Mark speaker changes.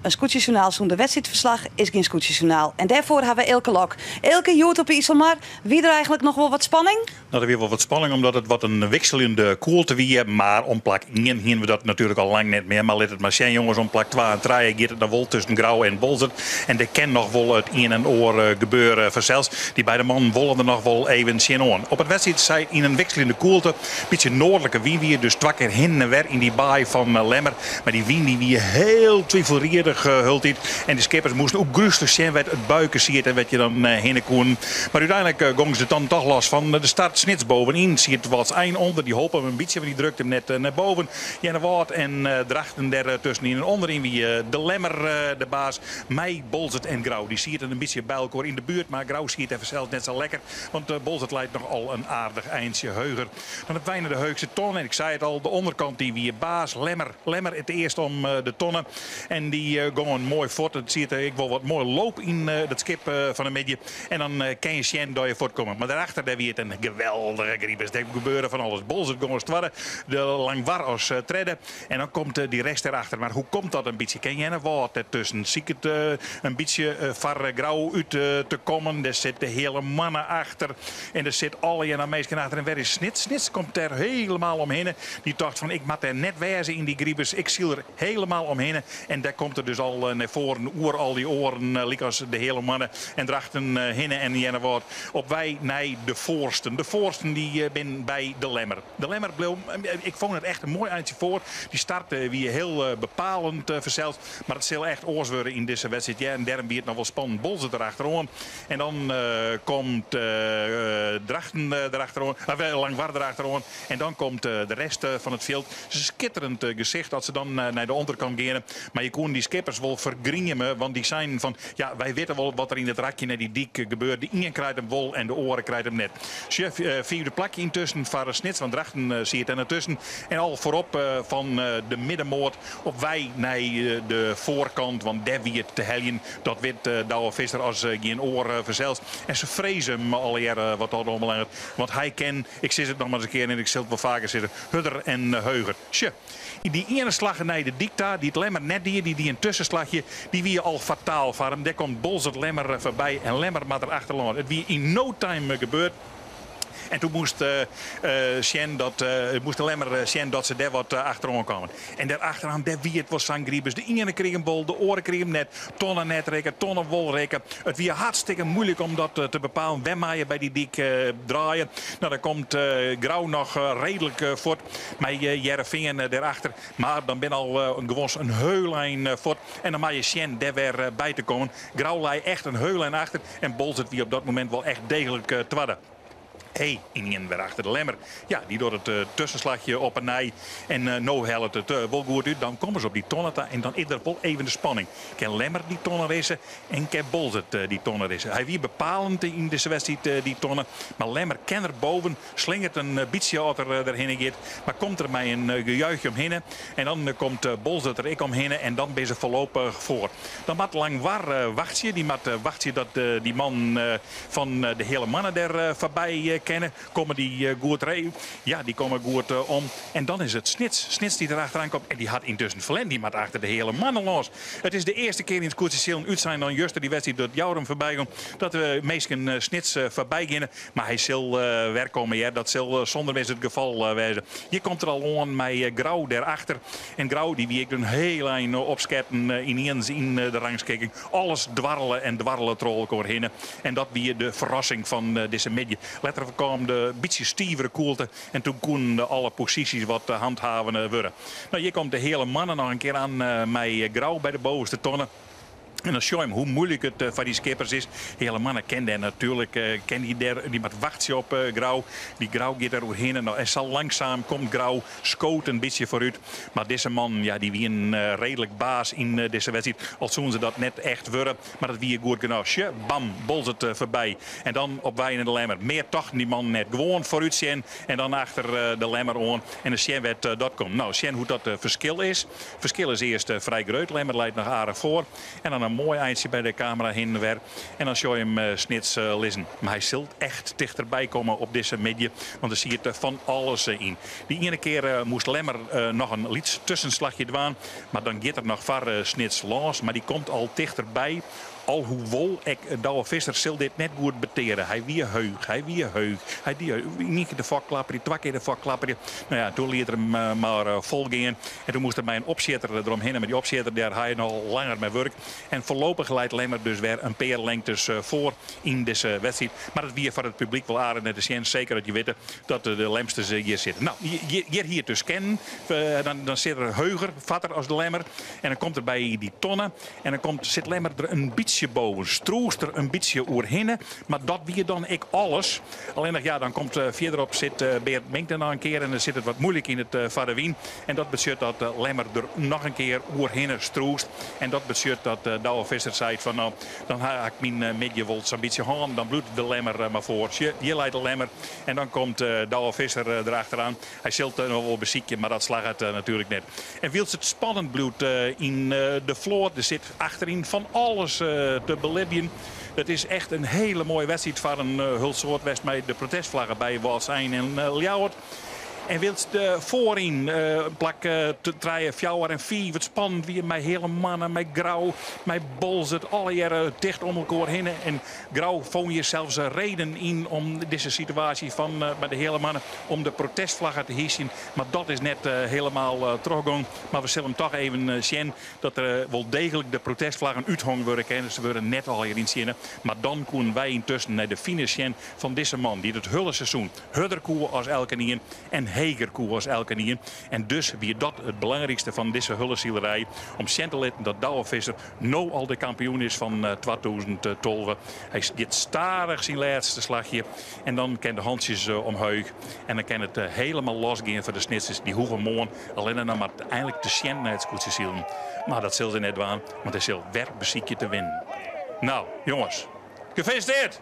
Speaker 1: In skûtsjesjoernaal sûnder wedstriidferslach is gjin skûtsjesjoernaal. En dêrfoar ha we Eelke Lok. Eelke, hjoed op de Iselmar, wie der eigenlik noch wol wat spanning?
Speaker 2: No, der wie wol wat spanning omdat it wat in wikseljende koelte wie. Mar om plak ien hiene we dat natuerlik al lang net mear. Mar lit it mar sjen jonges, om plak twa en trije giet it noch wol tusken Grou en Boalsert. En der kin noch wol it ien en oar gebeure fansels. Dy beide mannen wolle der noch wol even tsjinoan. Op it wedstriid yn in wikseljende koelte, bytsje noardlike wyn wie, dus twa kear hinne en wer yn dy baai fan Lemmer. Mar dy wyn dy wie hiel twivelriedich hieltyd. En de skippers moasten ôfgryslik sjen wêr't it buike siet en wêr't je dan hinne koenen. Mar úteinlik gongen se dan toch los fan de start. Snits bovenyn siet Wâldsein ûnder. Dy holp him in bytsje, want dy drukte him net nei boven. Earnewâld en Drachten dêr tuskenyn. En ûnderyn wie de Lemmer de baas mei Boalsert en Grou. Dy sieten in bytsje by elkoar yn de buert, mar Grou siet dêr fansels net sa lekker, want Boalsert leit noch al in aardich eintsje heuger. Dan op wei nei de heechste tonne en ik sei it al, de ûnderkant dy wie baas Lemmer. Lemmer it earst om de tonne en dy gongen moai fuort. It siet ek wol wat moai loop yn dat skip fan 'e middei. En dan kin je sjen dat je fuortkomme. Mar dêrachter dêr wie it in geweldige gribus. Dêr gebeurde fan alles. Boalsert gong as twadde, de Langwar as tredde. En dan komt dy rest dêrachter. Mar hoe komt dat in bytsje? Kin Earnewâld dertusken? Siket in bytsje foar Grou út te kommen. Dêr sit de hiele manne achter. En der sit allegear minsken achter. En wêr is Snits? Snits komt dêr hielendal omhinne. Dy tocht fan ik moat dêr net wêze yn dy gribus. Ik syl der hielendal omhinne. En dêr komt er dus al nei foaren oer al dy oaren lykas de hiele manne en Drachten hinne en Earnewâld op wei nei de foarsten. De foarsten dy binne by de Lemmer. De Lemmer bleau, ik fûn it echt in moai eintsje foar. Dy start wie hiel bepalend fansels. Mar it sil echt oars wurde yn dizze wedstriid. Ja, en dêrom wie it noch wol spannend. Boalsert derachteroan. En dan komt Drachten derachteroan, Langwar derachteroan. En dan komt de rest fan it fjild. It is in skitterend gesicht as se dan nei de ûnderkant geane. Mar je koenen dy skippers wol fergrieme, want dy seinen fan ja, wy witte wol wat der yn it rakje nei dy dyk gebeurt. De ien krijt him wol en de oare krijt him net. Sjoch, fiifde plakje yntusken foar Snits, want Drachten siet der tusken. En al foarop fan de middenmoat op wei nei de foarkant, want dêr wie it te heljen. Dat wit Douwe Visser as gjin oar fansels. En se freze him allegearre wat dat oanbelanget. Want hy kin, ik sis it noch mar ris in kear en ik sil it wol faker sizze, hurder en heuger. Sjoch, dy iene slach nei de dyk ta, dy't Lemmer net die, dy die in tuskenslachje, dy wie al fataal foar him. Dêr komt Boalsert Lemmer foarby en Lemmer moat der achterlâns. It wie yn no time gebeurd. En toen moast sjen dat, moast de Lemmer sjen dat se dêr wat achteroan kamen. En dêr achteroan, dêr wie it wol sa'n gribus. De iene krige him wol, de oare krige him net. Tonne net rikke, tonne wol rikke. It wie hartstikke moeilik om dat te bepalen. Wêr mei je by dy dyk draaie? No, dan komt Grou noch reedlik fuort mei Hearrenfean dêrachter. Mar dan binne al gewoan in heul ein fuort. En dan mei je sjen dêr wer by te kommen. Grou lei echt in heul ein achter. En Boalsert wie op dat momint wol echt deeglik twadde. Hey, ynienen wer achter de Lemmer. Ja, dy docht it tuskenslachje op 'e nij. En no hellet it wol goed út. Dan komme se op dy tonne ta en dan is der wol even de spanning. Kin Lemmer dy tonne risse en kin Boalsert dy tonne risse? Hy wie bepalend yn dizze wedstriid, dy tonne. Mar Lemmer kin der boven, slingert in bytsje as er derhinne giet. Mar komt der mei in gejuich omhinne. En dan komt Boalsert der ek omhinne en dan binne se foarlopich foar. Dan moat Langwar wachtsje. Dy moat wachtsje dat dy mannen fan de Heale Moanne der foarby kinne. Komme dy goed ree? Ja, dy komme goed om. En dan is it Snits. Snits dy't der achteraan komt. En dy hat yntusken ferlern. Dy moat achter de Heale Moanne lâns. It is de earste kear yn it skûtsjesilen útsein dan juster dy wedstriid dat Jourum foarby gong, dat de minsken Snits foarby geane. Mar hy sil wer komme, hear. Dat sil sûnder mis it gefal wêze. Hjir komt er al oan mei Grou dêrachter. En Grou dy wie ek in hiel ein opsketten yniens yn de rangskikking. Alles dwarrele en dwarrele troch elkoar hinne. En dat wie de ferrassing fan dizze middei. Letter kaam de bytsje stivere koelte en toen koenen alle posysjes wat handhavene wurde. No, hjir komt de Heale Moanne noch in kear aan mei Grou by de bovenste tonne. En dan sjoch je hoe moeilik it foar dy skippers is. Heale Moanne kin dêr natuerlik, kin dy dêr, dy moat wachtsje op Grou. Dy Grou giet der oerhinne. No, en sa langsaam komt Grou, skoot in bytsje foarút. Mar dizze mannen, ja, dy wienen reedlik baas yn dizze wedstriid. Al soenen se dat net echt wurde, mar it wie goed genôch. Sjoch, bam, Boalsert foarby. En dan op wei nei de Lemmer. Mear tochten dy mannen net. Gewoan foarút sjen en dan achter de Lemmer oan. En dan sjen wêr't dat komt. No, sjen hoe't dat ferskil is. Ferskil is earst frij grut. Lemmer leit noch aardich foar. En dan in in moai eintsje by de kamera hinne en wer. En dan sjoch je him Snits lizzen. Mar hy sil echt tichterby komme op dizze middei, want der siet fan alles yn. Dy iene kear moast Lemmer noch in lyts tuskenslachje dwaan, mar dan giet er noch foar Snits lâns. Mar dy komt al tichterby. Alhoewol, ek Douwe Visser sil dit net goed beteare. Hy wie heech, hy wie heech. Hy die ien kear de fok klapperje, twa kear de fok klapperje. No ja, doe liet er him mar fol gean. En doe moast er mei in opsjitter deromhinne. Mar dy opsjitter, dêr ha je noch langer mei wurk. En foarlopich leit Lemmer dus wer in pear lengtes foar yn dizze wedstriid. Mar it wie foar it publyk wol aardich nei te sjen. Seker as je witte dat de Lemsters hjir sitte. No, hjir hie it dus kinnen. Dan sit er heger, fatter as de Lemmer. En dan komt er by dy tonne. En dan komt, sit Lemmer der in bytsje boven, strûst der in bytsje oerhinne. Mar dat wie dan ek alles. Allinnich ja, dan komt fierderop sit Beert Mink der noch in kear en dan sit it wat muoilik yn it foar de wyn. En dat betsjut dat Lemmer der noch in kear oerhinne strûst. En dat betsjut dat Douwe Visser seit fan no, dan ha ik myn middei wol sa'n bytsje hân. Dan bliuwt de Lemmer mar foar. Sjoch, hjir leit de Lemmer. En dan komt Douwe Visser derachteroan. Hy sil it noch wol besykje, mar dat slagget natuerlik net. En wylst it spannend bliuwt yn de float, der sit achteryn fan alles te belibjen. It is echt in hiele moaie wedstriid foar in hiel soad west mei de protestflagge by Wâldsein en Ljouwert. En wylst foaryn plak trije, fjouwer en fiif it spannend wie mei Heale Moanne, mei Grou, mei Boalsert, allegearre ticht om elkoar hinne. En Grou fûn hjir sels reden yn om dizze situaasje fan by de Heale Moanne om de protestflagge te hysjen. Mar dat is net helemaal trochgong. Mar we sille him toch even sjen dat der wol deeglik de protestflaggen úthong wurde kinne. Se wurde net allegear yntsjinne. Mar dan koenen wy yntusken nei de finish sjen fan dizze man dy't it hiele seizoen hurder koe as elkenien en heger koe as elkenien. En dus wie dat it belangrykste fan dizze hiele silerij om sjen te litten dat Douwe Visser no al de kampioen is fan 2012. Hy giet stadich syn lêste slachje en dan kin de hantsjes omheech en dan kin it helemaal los gean foar de Snitsers. Dy hoege moarn allinne noch mar einlik te sjen nei it skûtsjesilen. Mar dat sil se net dwaan, want hy sil wer besykje te winnen. No, jonges, gefelisiteerd!